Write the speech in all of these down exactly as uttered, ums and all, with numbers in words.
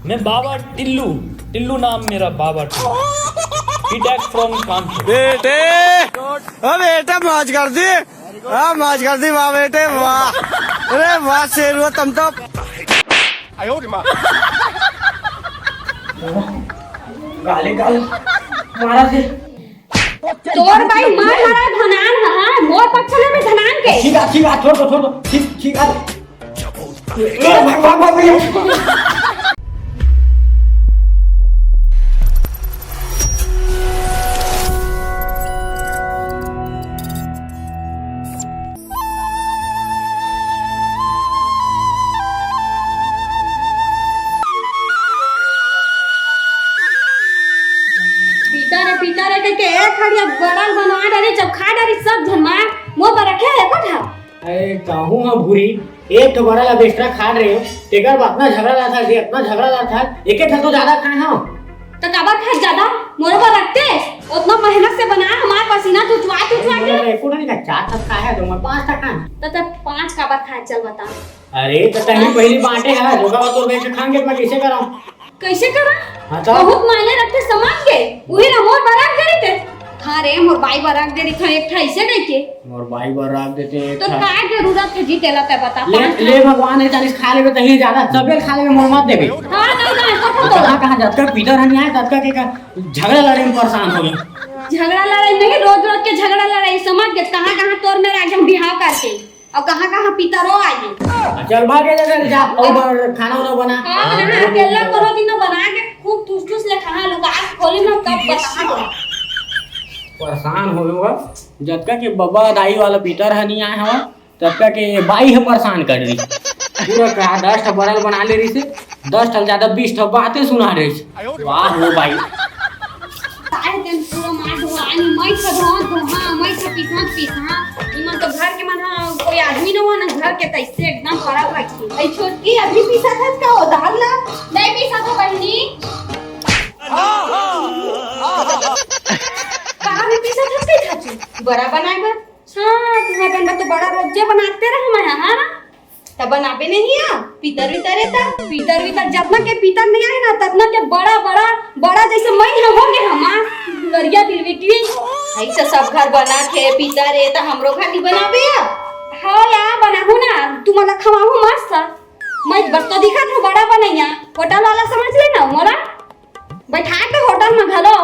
मैं बाबा टिल्लू, टिल्लू नाम मेरा, बाबा Tillu. P Tech from Kanpur. बेटे, ओ बेटे, मौज कर दी। हाँ, मौज कर दी, वाह बेटे, वाह। अरे वाह शेर हो तुम तो। गाली गाल मारा थे। तोर बाई मार मारा धनान ह, हाँ, मोर पक्ष ले में धनान के। ठीक है, ठीक है, छोड़ दो, छोड़ दो। ठीक, ठीक है। ए, भाग, भाग, भाग, भाग। पीता रे, पीता रे, कहिके एक हड़िया बड़ल बनवा डारी, जब खा डारी सब झन मार, मोर बर रखे हे एको ठा। अरे कहूँ हाँ भूरी, एक ठो बड़ल अब extra खा रहे हो, तेकर बाद इतना झगड़ा ला था जी, इतना झगड़ा ला था, एक एक ठो तो ज्यादा खाए हो। तो काबर खाए ज्यादा? मोरो बर रखते, उतना मेहनत से बना, हमार पसीना चुचवा चुचवा के। अरे, एको ठो नहीं खा, चार ठो खाए है, तो मैं पाँच ठो खाए। तो तब पाँच काबर खाए, चल बता। अरे, तो तहीं पहली बांटे है, जोगा बा तोर बेच खाएंगे, मैं कैसे कराऊं? कैसे करा? हाँ, तो? बहुत मायने रखते समझ के, वही ना मोर बरात करी ते। हाँ रे, मोर बाई बरात दे रखा एक ठा ऐसे नहीं के। मोर बाई बरात देते एक तो ठा। का जरूरत है जी तेला ते बता, ले, पाँच ले ठा। भगवान है, चालीस खा लेबे तहीं ज्यादा, तबे खा लेबे, मोर मत देबे। हाँ, नहीं, नहीं, ऐसा तो कहाँ, कहाँ जतका पीतर हन आए, ततका के का झगड़ा लड़े में परेशान हो गए। झगड़ा लड़ाई नहीं, रोज रोज के झगड़ा लड़ाई समझ के, कहाँ, कहाँ तोर मेर आगे हम बिहाव करके। अब कहाँ कहाँ पितरो आगे। चल भागे ले, चल जा, और बर-, खाना उना बना। हाँ, हाँ, अकेला कोनो दिन बना के खूब ठूस ठूस ले खाना लुका के खोली ना, तब बता दो। परेशान हो गए बा। जतका के बबा दाई वाला पीतर ह नहीं आए हवा, ततका के बाई ह परेशान कर रही। पूरा का दस ठा बरल बना ले रही से, दस ठा ज्यादा बीस ठा बातें सुना रही से। वाह हो बाई। काहे तेन पूरा मार धोआ, नी मैं तो धोआ, धोआ, मैं तो पीसा, पीसा। इमन तो घर के मन हा, कोई आदमी न हो ना, घर के तैसे एकदम खराब रखी। ए छोटकी, अभी पीसा था का ओ दाल ला? नहीं पीसा था बहनी। कहाँ भी पीसा था, पीसा था। बड़ा बनाए बर। हाँ, तुम्हारे बन तो बड़ा रोजे बनाते रहे मैं, हाँ ना? त बनाबे नहीं आ, पीतर वीतर ए त। पीतर वीतर जतना के पीतर नहीं आए ना, ततना के बड़ा, बड़ा, बड़ा जैसे मैं हम हो गए हमा, करिया बिलबिटी। ऐसे सब घर बना थे, पीतर ए त हमरो घर नहीं बनाबे आ। हाँ या, बनाहू ना, तू मला खवाहू मस्त। मैं बस तो दिखा था बड़ा बनैया, होटल वाला समझ ले ना, मोला। बैठा के होटल में घलो।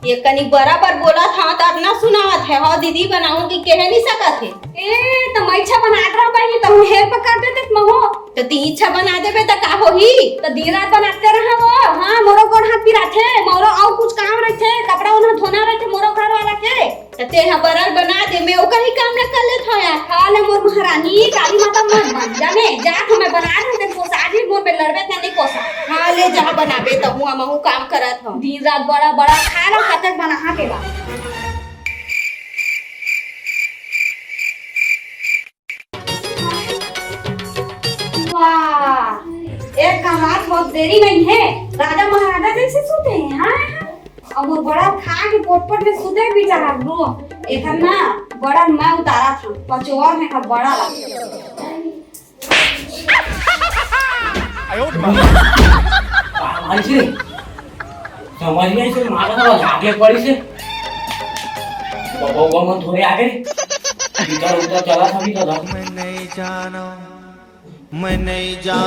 ये कनी बराबर बोलत हव, त अतना सुनावत हे। हव दीदी, बनाहूं कि कहे नहीं सकत हे। ए, त मैं इच्छा बनात रह बहिनी, त हूँ help कर देते महो। त ती इच्छा बना देबे, त का होही? त दिन रात बनाते रह वो। हाँ, मोरो गोड़ हाथ पिराथे, मोरो अउ कुछ काम रहथे, कपड़ा उन्हा धोना रहथे, मोरो घर वाला के। त तेहा बरल बना दे, मैं ओकर ही काम ल कर लेत हव यार। हाँ ले मोर महारानी, काली माता मत बन, जाने, जा तो मैं बना दे, तेरे पोसा जी, मोर पे लड़बे ते नहीं पोसा। हाँ ले जा बनाबे, त हुआ महू काम करत हव। दिन रात बड़ा बड़ा खाए ला, कतक बना हाँ तेला। वाह, एक कमात बहुत देरी नहीं है, राजा महाराजा जैसे सोते हैं, हाँ? अब वो बड़ा खा के पोटपोट में सुते बेचारा रो। एकर ना बड़ा मैं उतारा था, पचोर में का बड़ा ला। अरे से, समझ में से मारा था, आगे पड़ी से। बाबा, बाबा, मन थोड़े आगे। इधर उधर चला था भी तो था। मैं नहीं जाना। मैं नहीं ए, जाना।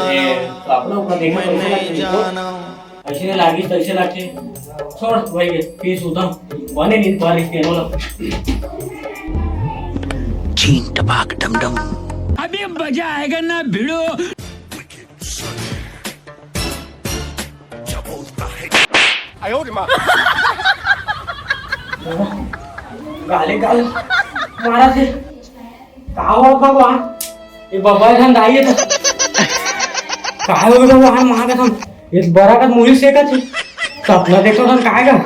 तो अपना ऊपर देखा, मैं कैसे नहीं लगते जाना। ऐसे नहीं लागी, तो ऐसे लगते। छोड़ भाई, फिर सुता। बने नींद पा रही थी, बोलो। छीन टपाक डम डम। अभी मजा आएगा ना भिड़ो। गाले गाल मारा थे। का हो भगवान? ये बब्बा धन दाई है तो। का हो भगवान, महा कसम। ये बरा का मुड़ी से का थी। सपना देखो धन काय का?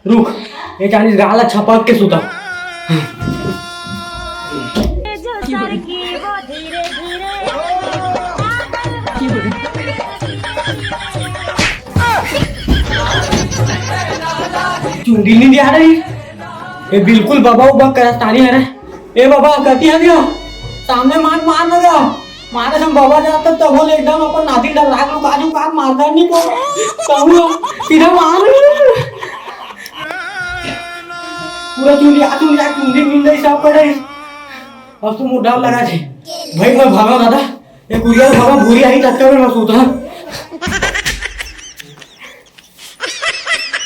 रुक, ये चालीस गाला छपक के सुता। चुंडी नींद आ रही। ये बिल्कुल बाबा उबा करस्तानी है रे। ए बाबा, कति आ गया? सामने मार, मार ना गया। मारे हम बाबा जाता तब बोले एकदम अपन नाती डर राख लो, काजू काट मारता नहीं को। कहूँ सीधा मार। पूरा चुंदी, आ चुंदी, आ चुंदी, मिंदई सब करे। अब तो मुंह डाल लगा छे। भाई मैं भागा दादा, ये कुरिया भागा भूरी आई तत्काल में सूता।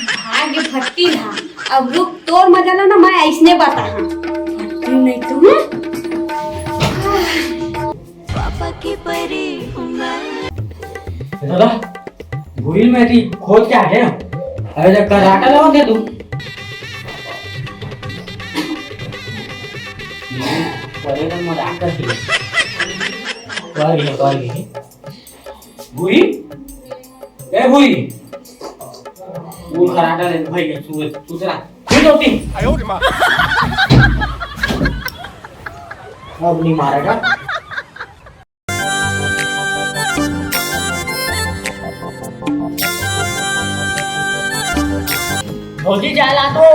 भाग फट्टी ला। अब रुक, तोर मजा ला ना, मैं ऐसने बता। फट्टी नहीं तू। पापा की परी हूँ मैं। दादा, भूरी में थी खोज के आ गया। अरे जब कराटा लगा दे तू। पहले तो मजाक कर दिया। कर गया, कर गया। भूरी? ए भूरी? वो खराटा ले भाई, तू, तू जरा खुद होती। अब नहीं मारेगा। भौजी, चाय ला तो।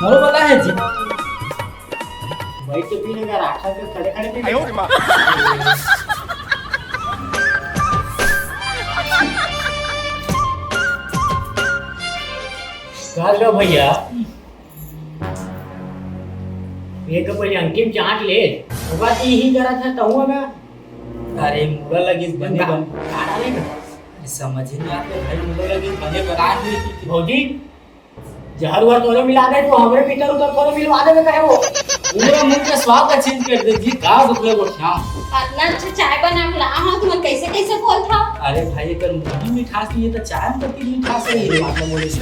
मोरो पता है जी। भाई तो भी ना यार, आखा के खड़े खड़े भी। आयो रे माँ। कल का भैया, ये तो पहले अंतिम चाट ले, ओकर बाद यही करा था तहुआ का। अरे मुरा लगिस बने का? बन। काढ़ा नहीं ना? अरे समझ ही नहीं आते भाई, मुरा लगिस बने बना। भौजी, जहर उहर तोरे मिला दे, तो हमरे भीतर उतर तोरे मिलवा देबे कहे वो। पूरा मुंह के स्वाद का चेंज कर दे जी, का दुखले गोठिया। इतना अच्छा चाय बना के ला, हाँ, तुमन कैसे कैसे बोल था? अरे भाई, एकर मुंह मिठास नहीं है, तो चाय में कति मिठास है, ये बात बोले से।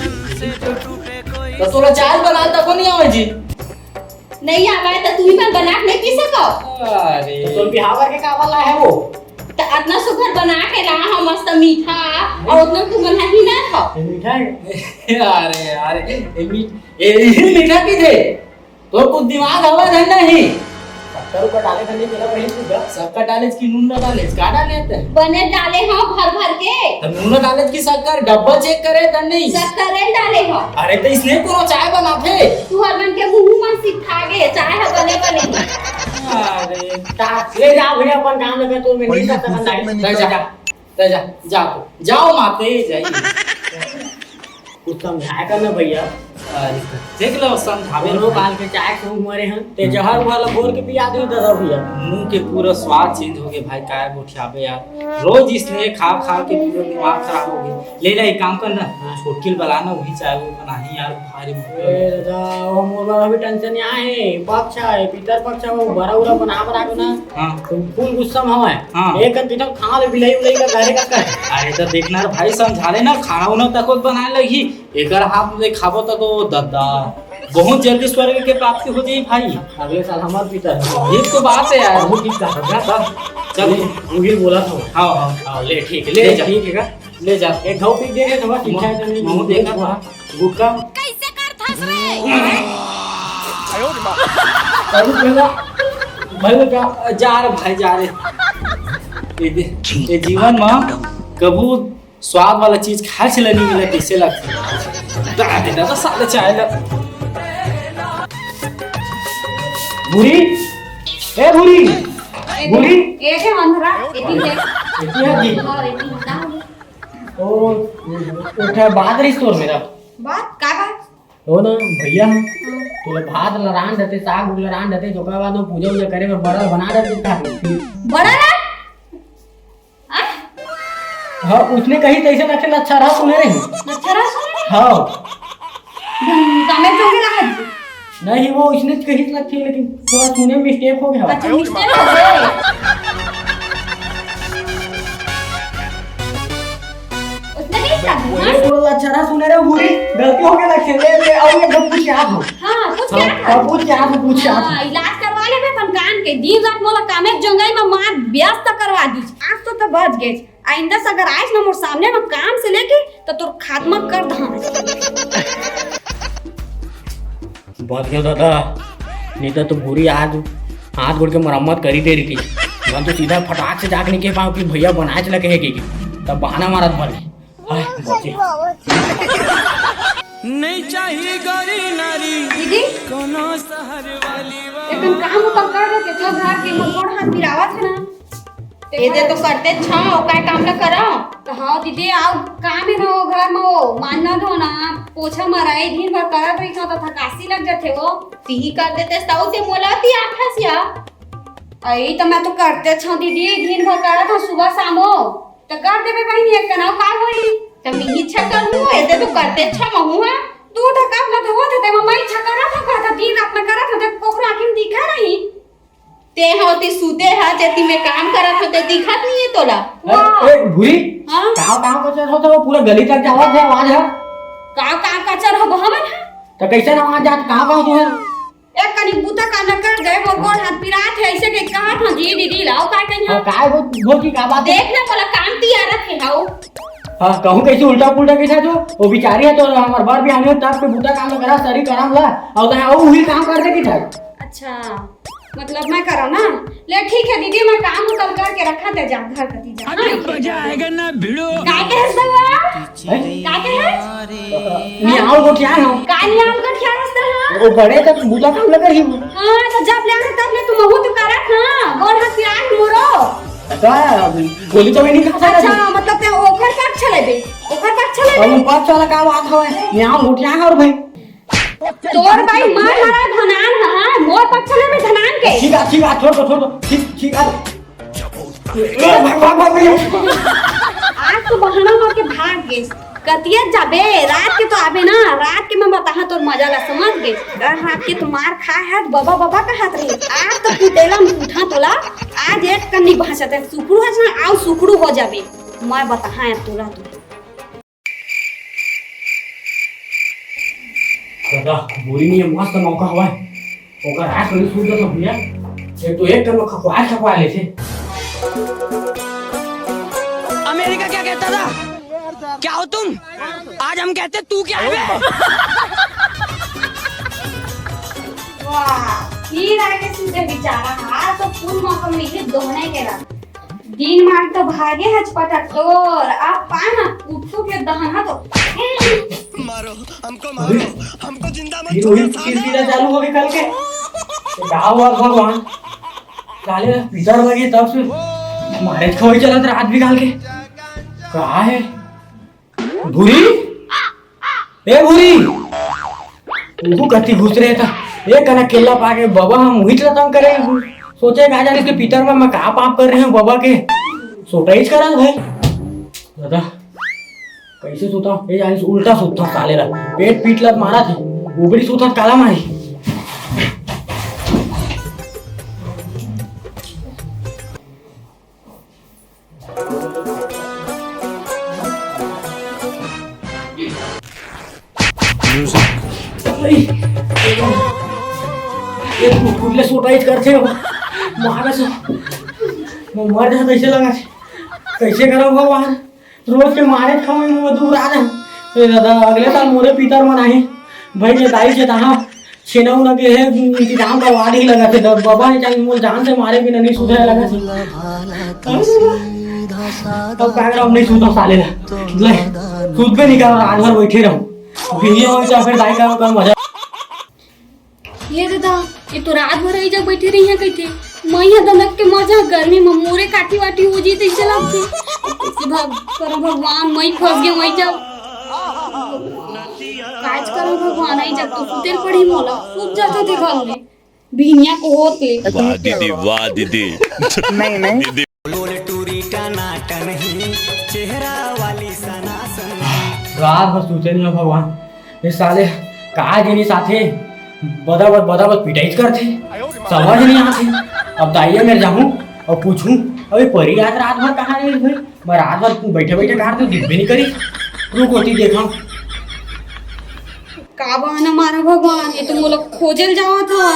तो तोला चाय बनाता को नहीं आवे जी? नहीं आवे, तो तू ही मन बना के नहीं पी सको? अरे। तो तोर बिहाव करके का वाला है वो? त अतना सुघर बना के ला ह, मस्त मीठा, अउ ओतना तुमन ह ही ना खाओ। ये मीठा है? अरे यार, ये मीठ-, ये ही मीठा की दे। तो कुछ दिमाग हवा है नहीं। शक्कर उकर डाले थे, नहीं तेरा वही पूछा। शक्कर डाले की नून ना डाले, का डाले थे? बने डाले ह भर भर के। तो नून डाले की शक्कर, डब्बा चेक करे त नहीं। शक्कर डाले ह। अरे तो इसने कोनो चाय बनाथे? तुहर मन के मुंह मन सिखा गे, चाय ह बने बने। अरे, ता-, ले जा भैया, अपन काम लगे, तो मैं नहीं करता, बंदा है। ले जा, ले जा, जा, जाओ माते, जाइए। कुछ समझाया कर ना भैया। अरे, देख लो, समझावे दोनों लो। काल के चाय से उमरे हैं, ते जहर वाला घोर के पिया दे दादा भैया। मुंह के पूरा स्वाद चेंज हो गया भाई, काय गोठियाबे यार, रोज इसने खा खा के पूरा दिमाग खराब हो गया। ले ले, एक काम कर ना, हाँ। छोटकिल बला ना, वही चाय वो बनाही यार, भारी भूख लगे। ए दादा, वो मोर बर अभी टेंशन यहाँ है, पक्ष है, पितर पक्ष है, वो बरा उरा बना बना के ना, हाँ। तो फुल गुस्सा में हवा है। हाँ। एक घंटे तक खा ले, बिलाई उलाई का घरे का कर। अरे तो देखना रे भाई, समझा ले ना, खाना उना तक बनाए लगी, एकर हाथ में खाबो तक वो दादा, बहुत जल्दी स्वर्ग के प्राप्ति हो जाई भाई। अगले साल हमार पितर है। ये तो बात है यार। बहुत ठीक कहा। चल। वही बोला था। हाँ, हाँ। हाँ, ले, ठीक है, ले ले, जा। ठीक है। ले जा। एक घाव पी दे रे, तो बस, मु-, इच्छा है तो नहीं, मुंह देखा था। गुटखा। कैसे कर थस रे? अरे भैया, भाई बेटा, जा रे भाई, जा रे। ये दे, ये जीवन में कबू स्वाद वाला चीज खाए से नहीं मिला, कैसे लगता? दादा, दादा, साले चाय ला। भूरी, ए भूरी, भूरी। ए के अंधरा, एती दे। एती है जी। हाँ, एती ना। ओ, उठा, बात रही तोर मेरा। बात? का बात? हो ना, भैया, हाँ। तोला भात ला रांध देते, साग उग ला रांध देते, ओकर बाद वो पूजा उजा करे बर बड़ा बना देते का? बड़ा ना? आ? हाँ, उसने कही तैसे लक्षण अच्छा रहा सुने रही। अच्छा रहा सुने रही? हाँ। हम्म, कामे जोगे रहा जी। नहीं, वो उसने कही लक्षण, लेकिन थोड़ा सुने mistake हो गया। अच्छा, mistake हो गया। उसने नहीं समझा। ये बोल, अच्छा रहा सुने रहे, भूरी गलती हो गया लक्षण। ले, ले, आओ, ये गप कुछ याद हो। हाँ, कुछ हाँ, याद हो। अब कुछ याद हो, कुछ याद हो। हाँ, इलाज करवा ले बे अपन कान के। दिन रात मोला कामे जोंगई में मार व्यस्त करवा दीस। आज तो, तो बच गए। आइंदा से अगर आइस ना मोर सामने में काम से लेके, तो तोर खात्मा कर दहा। बच गयो दादा, नहीं तो, तो भूरी आज हाथ गोड़ के मरम्मत करी दे रही थी। मैं तो सीधा फटाक से जाके नहीं कह पाऊँ कि भैया बनाए चला कहे कि, तब बहाना मारत भर। हाय, बच गयो। नहीं चाहिए गौरी नारी दीदी, कोनो शहर वाली वो। एक काम तो कर देते, जो घर के मोर गोड़ हाथ पिरावत है ना। ये दे तो करते छो, काय काम ला करो? तो हाँ दीदी, आओ काम है ना वो घर में, वो मांजना धोना, पोछा मराई, दिन भर करत रही तो थकासी लग जाते वो। तिही कर देते सौ ते मोला ती आठा सिया। अई तो मैं तो करते छो दीदी, दिन भर करत हूँ सुबह शामो। तो कर देबे बहिनी, एक कनाव का होई? तो मिही छकर हूँ, ऐसे तो करते छो महू है। तू तो काम ना धोवत है, ते मम्मा ही छकर रहा था, कहता दिन रात में करत होते, कोखरो आँखी में दिखा नहीं। ते होती सूते हा, जेती में काम करत होते, दिखत नहीं है तोला। वाह। ए, ए, भूरी, हाँ? काव, काव कचर होता वो पूरा गली तक जावत है आवाज है। काव, काव कचर हो हमन है? तो कैसे ना आवाज जात, काव, काव तू है? एक कनी बूता काम न कर गए, मोर गोड़ हाथ पिरात है, ऐसे के कहा था जी दीदी लाओ काय कहीं और हम। काय वो, वो की का बात है? देख ना, बोला काम तियारत है, हाउ। हाँ, कहूँ कैसे उल्टा पुल्टा कैसा जो, वो बेचारी है तो हमार बर भी आने हो, तब के बूता काम न करा, सरी करम ला, और तो है, वो वही काम कर दे की था। अच्छा, मतलब मैं करा ना? ले ठीक है दीदी, मैं काम उतल करके रखा ते जा, घर कती जा। अभी मजा आएगा ना भिड़ो। काय कहे सवा? हैं? का कहे? नियाल गोठिया हो। का नियाल गोठिया हस त, हाँ? वो बड़े तक बूता काम लगे ही। हाँ, तो जब ले आए तब ले तू महू तो करत ना। गोड़ हाथ पिराए मोरो। का गोली तो मैं नहीं खा सकता। अच्छा, मतलब ते ओकर पक्ष लेबे। ओकर पक्ष लेबे। हम पक्ष वाला का बात हवे? नियाल गोठिया हो भाई। तोर भाई मार हरा धनान हा, मोर पक्ष लेबे धनान के। ठीक है, ठीक है, छोड़ दो, छोड़ दो। ठीक, ठीक है। ए, भाग, भाग, भाग, भाग। आज तो बहाना मार के भाग गे। कतिया जाबे, रात के तो आबे ना, रात के मैं बताहा तोर मजा ला समझ गे। अगर रात के तो मार खाए है, बाबा, बाबा कहत रही। आज तो कुटेला में उठा तोला, आज एक कन्नी भाषा ते सुखड़ू है ना, आओ सुखड़ू हो जाबे। मैं बताहा है तोला तो। दादा, बोरी में ये मस्त मौका हवय। ओकर आज कभी सूझ जाता भैया। ये तो एक कन खपवा खपवा लेथे। अमेरिका क्या कहता था? क्या हो तुम? आज हम कहते तू क्या है बे? वाह, ये राय के सीधे बेचारा, आज तो फूल मौका मिले दोहने के रहा। दिन मार तो भागे हच पटक तोर, अब पाए ना उठू के दहना तो। मारो, हमको मारो, हमको जिंदा मत फिर वही छोड़ो, किरकिरा चालू हो गई कल के। तो का हुआ भगवान? काले पितर लगे तब से मारे खवई चलत रात भी काल के। का है? भूरी? ए भूरी, उहू कति घुस रहे था। ए कना केला पाके बाबा हम उहिच ला तंग करे। सोचे का जाने इसके पितर में मैं का पाप कर रहे हूँ बाबा के। सोटा ही करा भाई। दादा, कैसे सोता? ए जाने उल्टा सोता साले ला। पेट पीट लत मारा थे। ऊपरी सोता काला मारी। ये कुकुर ले सोटा ही करथे हो। मारा से। वो मर जा कैसे लगा? कैसे करो भगवान? रोज के मारे खावे में वो दूर आ रहे। ए दादा, अगले साल मोरे पितर मन आही। भाई ये दाई के तहा छेना उना के है, इंतजाम करवा दे लगा थे। बाबा हे चाहे मोर जान से मारे बिना नहीं सुधरे लगा थे। अब का करब, नहीं सुता साले ला। ले, सुत पे निकाल, रात भर बैठे रहूं। फिर ये हो तो फिर दाई का, का मजा। ये दादा, ये तो रात भर आई जब बैठे रही है कहते, मैं यहाँ दनक के मजा गर्मी में मोरे काटी वाटी हो जी तैसे लगते। कैसे भग-, करो भगवान, मैं फंस गया, मैं जाओ। काज करो भगवान, आई जब तो सुतेल पड़ी मोला, सूत जाते थे घर में। भिनिया को होत ले। वाह दीदी, वाह दीदी। नहीं, नहीं। दीदी। लोल टूरी टनाटन ही, चेहरा वाली सनासन। रात भर सूते नहीं हो भगवान। ये साले का जिनिस आथे, बदा बद, बदा बद पिटाई करथे, समझ नहीं आथे। अब दाइया मेर जाहूं और पूछूं, अबे परी आज रात भर कहाँ रही भाई? मैं रात भर बैठे बैठे कहा तो दिखबे नहीं करी। रुक होती देखा। का बहाना मारा भगवान, ये तो मोला खोजल जावा था।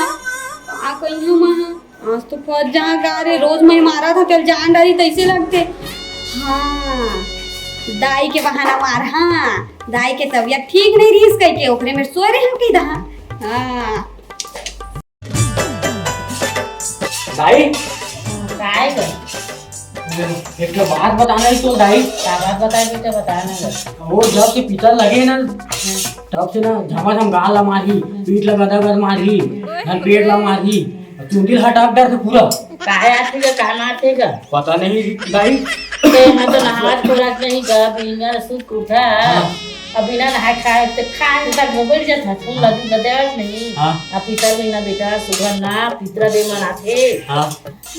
का कही हम आज तो फंस जा गा रे, रोज मैं मारा था, कल जान डारी तैसे लगते। हाँ, दाई के बहाना मार, हाँ, दाई के तबीयत ठीक नहीं रहीस कह के ओकरे में सोए रहे हम कही दहा। हाँ। दाई? काय गए? एक ठो बात बताना है तो दाई। का बात बताए बेटा, बता ना गा। वो जब से पितर लगे ना, तब से ना झमाझम गाल ला मारही, पीठ ला गदगद मारही, धन पेट ला मारही, चुंदी ला हटा डरथे पूरा। काहे आथे गा, काहे मारथे गा? पता नहीं दाई। ते मैं तो नहावत खोरत नहीं गा, बिना सुत उठा। हाँ। अब बिना नहाए खाए ते खाए तक में बैठ जाता, तुम लगी बदल नहीं। हाँ। अब पितर महीना बेटा, सुबह ना पितरा दे मनाथे। हाँ।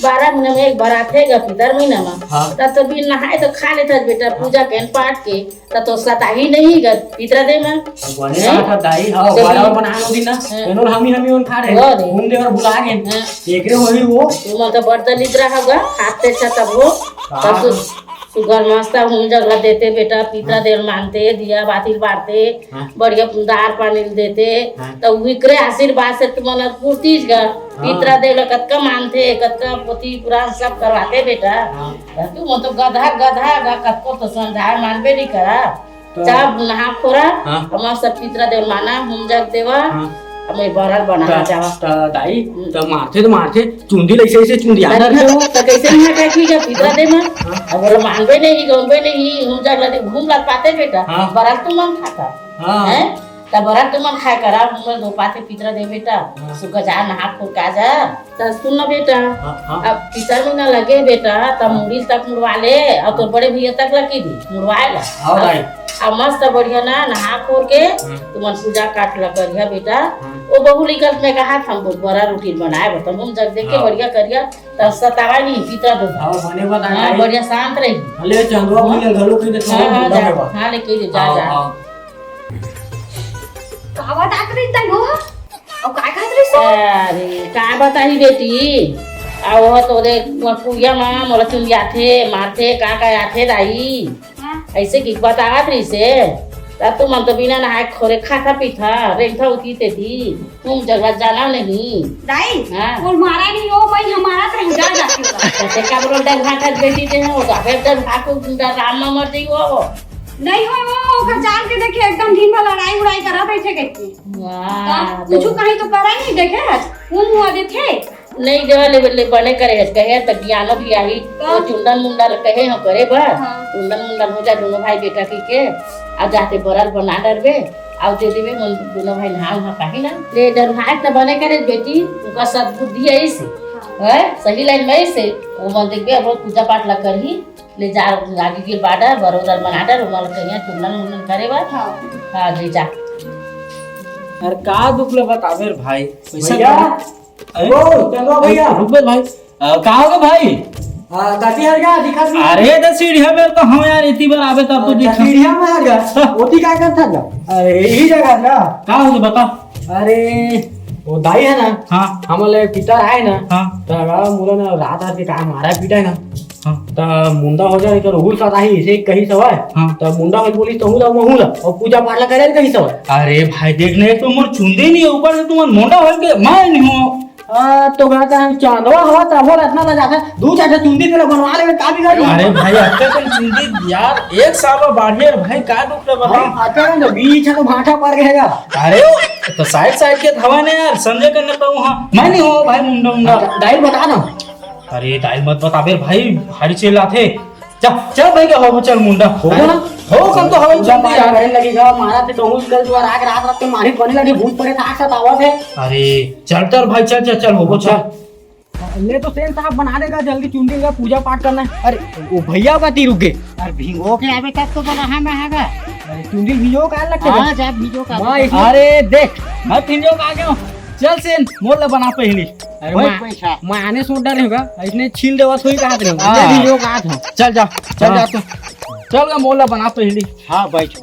बारह महीना में एक बार आथे गा पितर महीना में। हाँ। तब तो बिन नहाए तो खा लेता बेटा, पूजा के पाठ के, तब तो सताही नहीं गा पितरा दे में। बने हैं? बात है दाई, हाँ, तो बारह भी और बनाए होती ना, हाँ। एनोर हमी हमी उन खा रहे वो हैं। दे। घूम दे और बुला के। हाँ। एकरे वही वो। तू मतलब बर्तन इतरा होगा, हाथ पे अच्छा तब हो। हाँ। तब तो सुगर मस्त हूँ जगला देते बेटा, पितरा हाँ। देर मानते, दिया बाती बारते, हाँ। बढ़िया दार पानी देते, हाँ। तो विकरे आशीर्वाद से तुमन पूर्तिस गा। हाँ। पितरा देव ला कतका मानथे, कतका पोती पुराण सब करवाथे बेटा। हाँ। तुमन तो गधा, गधा गा, कतको तो समझाए मानबे नहीं करा। तो जब नहा खोरा, हाँ। हमर सब पितरा देव माना, हम जग देवा, हाँ। अब मैं बरल बना त, जावा। त दाई, हम्म। त मारथे त मारथे, चुंदी लइसे अइसे चुंदी आना अरे रहे। तो, तो कैसे नहीं हटा की जब पितरा दे ना? हाँ। अब बोला मानबे नहीं, गौनबे नहीं, हम जग लगे घूम लग पाते बेटा। हाँ। बरल तुमन खाता। हाँ। हैं? त बरत तुमन खाए करा, मुंह में धोपाथे पितरा दे बेटा। हाँ। सुखा जा, नहा खोर के आ जा। त सुन ना बेटा, हाँ, हाँ। अब पितर महीना लगे बेटा, त मुड़ी तक मुड़वा ले, और तोर बड़े भैया तक लगी दी, मुड़वाए ला। हाँ, भाई। अब मस्त बढ़िया ना, नहा खोर के, हाँ। तुमन पूजा पाठ ला करिया बेटा। हाँ। वो बहू लिखत में कहा था, हम बड़ा रोटी बनाए, बता, हम जग देख के हाँ। बढ़िया करिया, तब सतावा नहीं, पितरा दो। हाँ, बने बात हाँ, आई। बढ़िया शांत रही। ले, चंदवा हाँ। भैया घलो के देखो, हाँ, हाँ, बुढ़ा जा। बाबा। हाँ, लेके जा, हाँ, जा। हाँ। का बात आत रही तैं हो? अउ का कहत रही सो? अरे, का बताही बेटी? आ, वो तो दे, वो कुरिया मा मोला चुंदियाथे, मारथे, का का आथे दाई? हाँ। ऐसे की बतावत रही से? तब तुमन तो बिना नहाए खोरे खाता पीथा, रेंगथा उठी ते थी। तुम जगह जाना नहीं। दाई, हाँ। वो मारा नहीं हो, वही हमारा तो जा जाती हो। तो ते का बोलो, डर भागत बेटी ते हो, तो फिर डर भाग को डर राम में मर जाई हो। नहीं हो, वो ओकर जान के देखे, एकदम दिन भर लड़ाई उड़ाई करा बैठे करके। वाह, तो कुछ तो कहीं तो करा ही नहीं देखे है, कौन हुआ देखे? नहीं देवा ले, ले बने करे है, कहे त ज्ञानो भी आई, तो? वो चुंदन मुंडा ले कहे हो करे बर, हाँ। चुंदन मुंडा हो जा दोनों भाई बेटा की के, अब जाते बरल बना डरबे, अब दे देबे मन दोनों भाई नहा उहा पाही ना, ले डर भाई त बने करे बेटी, उनका सद्बुद्धि है इसे, हाँ। है? सही लाइन में इसे, वो मन देखबे अब पूजा पाठ ला करही, ले जा, आगे के बाडर, बरोबर मनाडर, ओमन कहिया चुंदन मुंदन करे बर। हाँ। हाँ, ले जा। यार, का दुख ले बताबे रे भाई? पैसा भैया, का? अरे, ओ, चंदवा भैया। रुक बे भाई। अ, का हो गे भाई? हाँ, कति हर गया, दिखत नहीं। अरे, त सीढ़िया में तो हम यार, इतनी बार आबे तब तो अच्छा, दिखा। सीढ़िया में आ गया। हाँ। ओती का करता था? अरे, यही जगह ना। का हो गे बता? अरे, वो दाई है ना, हाँ। हमन ले पितर आए ना, हाँ। त मोला ना रात रात के का मारा पीटा है ना, हाँ। त मुंडा हो जाए कर उहुल साथ आही, इसे कही सवाय, हाँ। त मुंडा हो बोली त हुला महूला, और पूजा पाठ ला करे कही सवाय। अरे भाई, देख नहीं तो मोर चुंदी नहीं है, ऊपर से तुम मुंडा हो के मैं नहीं हूँ। आ, तो कहता है, चांदवा हवा, तब बोल, इतना बजा था, दो चार ठो चुंदी तेला बनवा ले, का बिगाड़ी? अरे भाई, अतका कन चुंदी यार, एक साल में बाढ़िया रे भाई, का दुख ले बताओ? भाई, अतका कन तो बीच है तो भाटा पड़ गएगा। अरे, वो तो साइड साइड के हवा ने यार, समझे करने तो वहाँ, मैं नहीं हूँ भाई, मुंडा मुंडा। दाई बता ना। अरे दाई मत बताबे भाई, भारी चिल्लाथे। चल, चल भाई, का हो, चल मुंडा। हो ना? हो, कम तो हवा पूजा चुंदी पाठ यार। करे लगेगा, मारा ते कहूँ कल जो रात, रात, रात के मारे बने लगे, भूत परे था, साथ आवा थे। अरे, चल तर भाई, चल, चल, चल, हो, चल। ले तो सेन साहब बना देगा, जल्दी चुंदी का पूजा पाठ करना है। अरे, वो भैया का तीर रुक गए। अरे, भिंगो के आवे तब तो बना है, मैं आगा। अरे, चुंदी भिंगो का लगता है? हाँ, जा भिंगो का। माँ, इसमें अरे, देख, मैं भिंगो का आ गया हूँ। चल सेन, मोर ला बना पहली। अरे, भाई, माँ, पैसा। माँ आने सोच डरे होगा, इसने छील देवा, सोई कहा रहे हो। हाँ। ले भिंगो का हाथ हो। चल जा, चल हाँ। जा तू। चल गा, मोर ला बना पहली। हाँ, बैठ।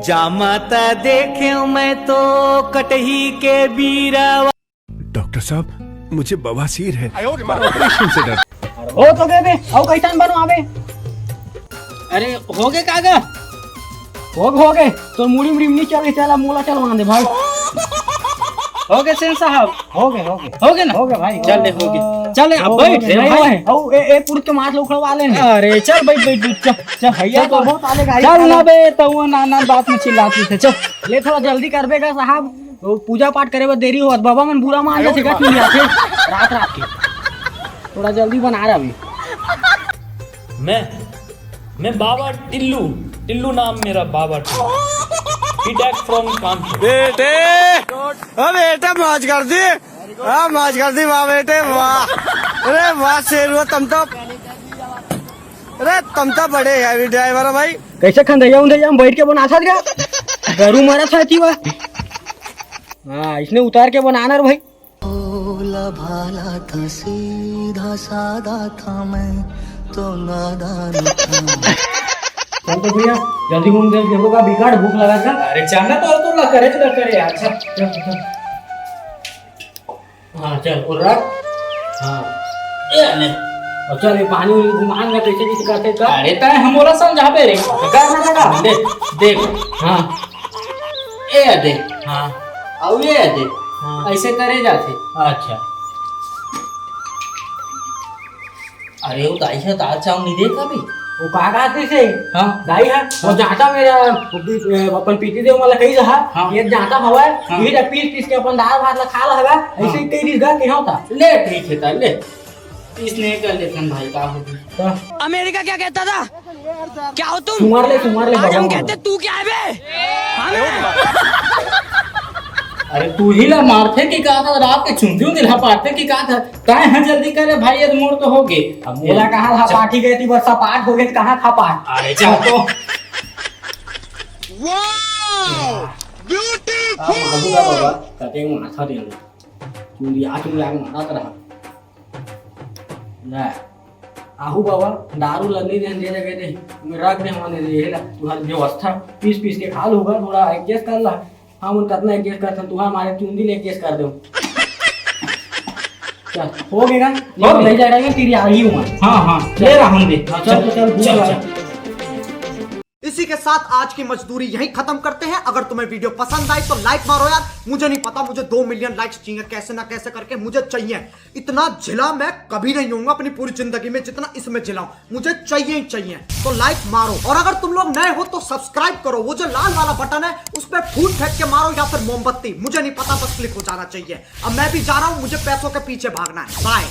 जामा त देखेंव मैं तो कटही के बीरा। डॉक्टर साहब, मुझे बवासीर है। पर ऑपरेशन से डर। हो तो गए बे, अउ कैसन बनवाबे? अरे, हो गए का गा? हो गए, हो गए। तो मुड़ी मुड़ी नहीं चल, चला, मोला चलवा दे भाई। हो गए सेन साहब? हो गए, हो गए। हो गए ना? हो गए भाई, चल ले, हो गए। चल ले, अब हो गए, बैठ ले, हो गए। भाई। अउ ए, ए पुरुष के माथ ला उखड़वा लेने। अरे चल, बैठ, बैठ, बैठ, चल। चल, भैया चल, तो बहुत आले गाड़ी चल ना बे, तउन नान नान बात में चिल्लात रहिथे, चल। ले, थोड़ा जल्दी करबे का साहब, वो पूजा पाठ करे बर देरी होत, बाबा मन बुरा मान जाथे का, क्यों आथे रात रात के। थोड़ा जल्दी बना रहा अभी। मैं, मैं बाबा टिल्लू, टिल्लू नाम मेरा, बाबा Tillu. He died from Kanpur. बेटे, ओ बेटे, मौज कर दी। हाँ, मौज कर दी, वाह बेटे, वाह। अरे वाह शेर हुआ तुम तो। अरे तुम तो बड़े heavy driver हो भाई। कैसे खंधैया उंधैया में बैठ के बनाथस गा? गरू मरत हे थी वाह। हाँ, इसने उतार के बनाना रे भाई। भोला भाला था, सीधा साधा था, मैं तो नादान था। चल तो भैया, जल्दी घूम के देखो का बिकट भूख लगा था। अरे चल ना, तो तू ला करे, तू ला करे यार। चल, चल, चल। हाँ, चल, और रख। हाँ। ए, ले। और चल, ये पानी उनी घुमान का कैसे, कैसे करते कर। अरे, तैं हमोला समझाबे रे। कर ना सका। देख, देख। हाँ। ए, देख। हाँ। अउ ये देख। हाँ। ऐसे करे जाथे। अच्छा। अरे, वो दाई ह दाल चावल नहीं देख अभी? वो का कहत रहिसे? हाँ। दाई ह, वो हाँ। जांता मेरा, वो भी, ए, अपन पीती देव वाला कही रहा, हाँ। ये जांता हवा है, हाँ। ये पीस पीस के अपन दाल भात ला खा ला हवा, हाँ। ऐसे ही कही रहिस गा, कही होता। ले, ठीक है, ता, ले। इसने कर लेथन भाई, का होगी? हाँ। अमेरिका क्या कहता था? क्या हो तुम? तुम्हारे ले, तुम्हारे ले, आज हम भगवान कहते, तू क्या है बे? हमें अरे तू ही ला मारथे कि का था, रात के चुंदी उंदी ला पाटथे कि का था? तैं ह जल्दी करे भाई, ये मोर तो हो गे। अब मोला कहाँ था पाठी गए थी, बस सपाट हो गए, कहाँ था पाट? अरे चल तो। Wow! अब मारू गा बाबा, कते माथा दे। चुंदिया चुंदिया के मारत रहा। ले, आहू बाबा, दारू ल नहीं देन दे जगह दे, मैं रख दे हमन ये ला, तुहार व्यवस्था पीस पीस के खा लूगा, थोड़ा एडजस्ट कर ला। हम उन कतना एडजस्ट करथन, तुहार मारे चुंदी ले एडजस्ट कर दो। चल, हो गया ना? ये हो गया। ले जा रहा है, तेरी आ गई हूँ मैं। हाँ, हाँ, चल। ले रहा हूँ दे। हाँ, चल, चल, चल, चल, चल। चल। इसी के साथ आज की मजदूरी यहीं खत्म करते हैं। अगर तुम्हें वीडियो पसंद आई तो लाइक मारो यार, मुझे नहीं पता मुझे दो मिलियन लाइक्स चाहिए, कैसे ना कैसे करके मुझे चाहिए। इतना झिला मैं कभी नहीं होऊंगा अपनी पूरी जिंदगी में जितना इसमें झिला हूं, मुझे चाहिए ही चाहिए। तो लाइक मारो, और अगर तुम लोग नए हो तो सब्सक्राइब करो, वो जो लाल वाला बटन है उस पर फूट फेंक के मारो या फिर मोमबत्ती, मुझे नहीं पता, बस क्लिक हो जाना चाहिए। अब मैं भी जा रहा हूं, मुझे पैसों के पीछे भागना है। बाय।